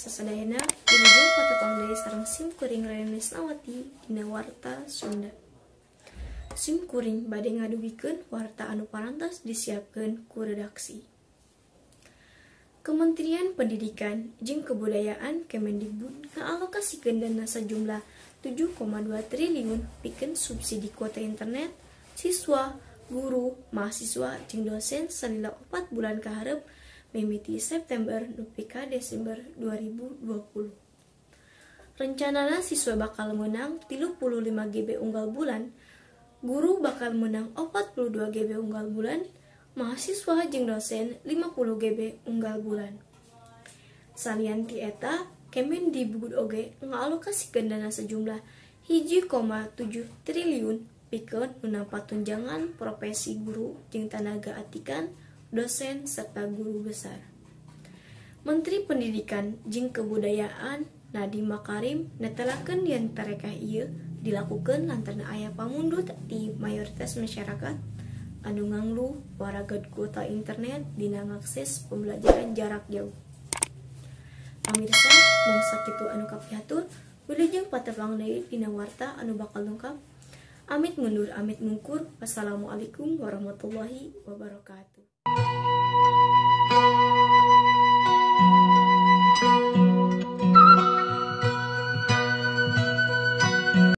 Pamirsa sadayana, wilujeng patepang deui sareng sim kuring Reni Lisnawati dina Warta Sunda. Sim kuring bade ngadugikeun warta anu parantos disiapkeun ku redaksi. Kementerian Pendidikan jeung Kebudayaan Kemendikbud ngaalokasikeun dana sajumlah 7,2 triliun pikeun subsidi kuota internet siswa, guru, mahasiswa jeung dosen salila 4 bulan kaharep mimiti September nepi ka Desember 2020. Rencanana siswa bakal menang 35 GB unggal bulan, guru bakal menang 42 GB unggal bulan, mahasiswa jeung dosen 50 GB unggal bulan. Salian ti eta, Kemendikbud oge ngaalokasikeun dana sejumlah 1,7 triliun pikeun nu tunjangan profesi guru jeung tanaga atikan, dosen serta guru besar. Menteri Pendidikan jeung Kebudayaan Nadiem Makarim netelakeun yen tarekah ieu dilakukeun lantaran aya pamundut ti mayoritas masyarakat anu ngangluh waragad kuota internet dina ngakses pembelajaran jarak jauh. Pamirsa, mung sakitu anu kapihatur, wilujeng patepang deui dina warta anu bakal lengkap. Amit mundur, amit mungkur. Wassalamualaikum warahmatullahi wabarakatuh.